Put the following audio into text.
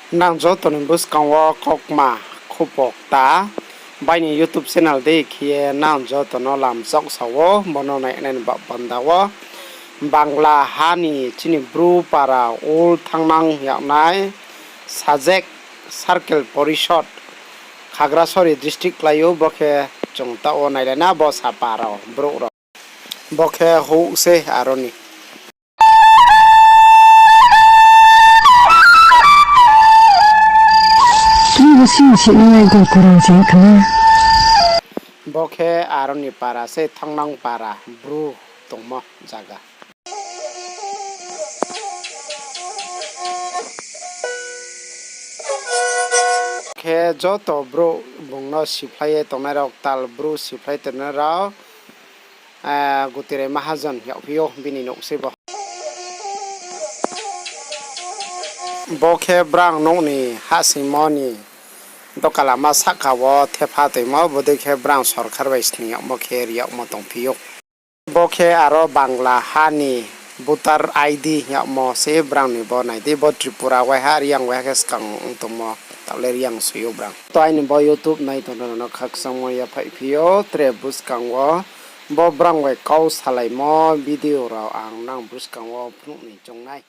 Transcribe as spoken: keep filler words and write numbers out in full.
Nang joto ni buskang wo kaukma khupo kta, bai ni YouTube channel dei khe ye nang joto no lamchak sa wo, bo no nai nai ni ba panda wo. Bangla ha ni chini Bru para ul thangnang yag nai, Sajek Circle Porishod, Khagrasori district klái ou, bo khe chung taoh wo nailai na bo sapa rao, brouh rao. Bo khe houh se aro ni. Bo sing sih nai gol kurang se khna. Bo khe aro ni para se, thangnang para, Bru tongmo zaga. Khe joto brouh bung no siphlai ye tongnai rao, ktal Bru siphlai tongnai rao, Gutirai Mahajon yagphi ou, bini nouh se bo. Bo khe brang nouh ni hahsoingmo ni doka lama sahka wo thepha toimo, bodei khe brang sorkar bai sning yagmo khe ri yagmo tongphi ou. Bo khe aro Bangla ha ni voter I D hing yagmo se brang ni bo nai di, bo Tripura waiha, Reang waiha khe skang ong tongmo, taoh le Reang soi ou brang. To aini bo YouTube nai tongnai rao no khakchangmo yaphaihphi ou, tre buskang wo bo brang bai kau salaimo video rao ang nang buskang wo phnuh ni choung nai.